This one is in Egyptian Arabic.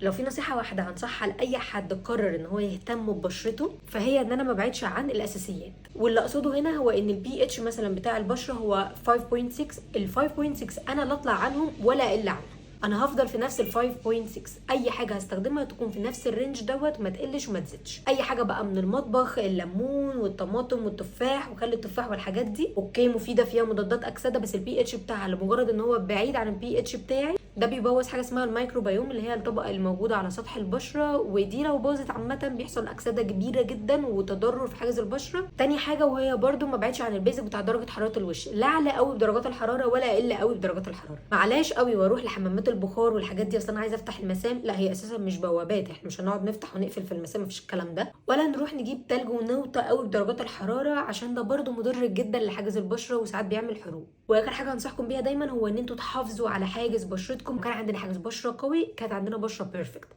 لو في نصيحة واحدة هنصحها لاي حد قرر ان هو يهتم ببشرته، فهي ان انا ما ابعدش عن الاساسيات. واللي اقصده هنا هو ان ال pH مثلا بتاع البشرة هو 5.6، ال 5.6 انا لا اطلع عنهم ولا اقل عنهم، انا هفضل في نفس ال 5.6. اي حاجة هستخدمها تكون في نفس ال range دوت، ما تقلش وما تزيدش. اي حاجة بقى من المطبخ، الليمون والطماطم والتفاح وخل التفاح والحاجات دي okay مفيده، فيها مضادات اكسده، بس ال pH بتاعها لمجرد ان هو بعيد عن ال pH بتاعي ده بيبوظ حاجة اسمها الميكروبيوم، اللي هي الطبقة الموجودة على سطح البشره، ودي لو باظت عامة بيحصل اكسده كبيرة جدا وتضرر في حاجز البشره. تاني حاجة وهي برده ما بعدش عن ال basic بتاع درجه حرارة الوش، لا اعلى قوي بدرجات الحرارة ولا اقل قوي بدرجات الحراره. معلاش قوي واروح لحمامات البخار والحاجات دي، اصل انا عايزه افتح المسام، لا هي اساسا مش بوابات، احنا مش هنقعد نفتح ونقفل في المسام، مفيش الكلام ده. ولا نروح نجيب تلج ونوطى قوي بدرجات الحراره، عشان ده برده مضر جدا لحاجز البشرة وساعات بيعمل حروق. واخر حاجة انصحكم بيها دايما هو ان انتوا تحافظوا على حاجز بشرتكم. كان عندنا حاجز بشره قوي كانت عندنا بشره perfect.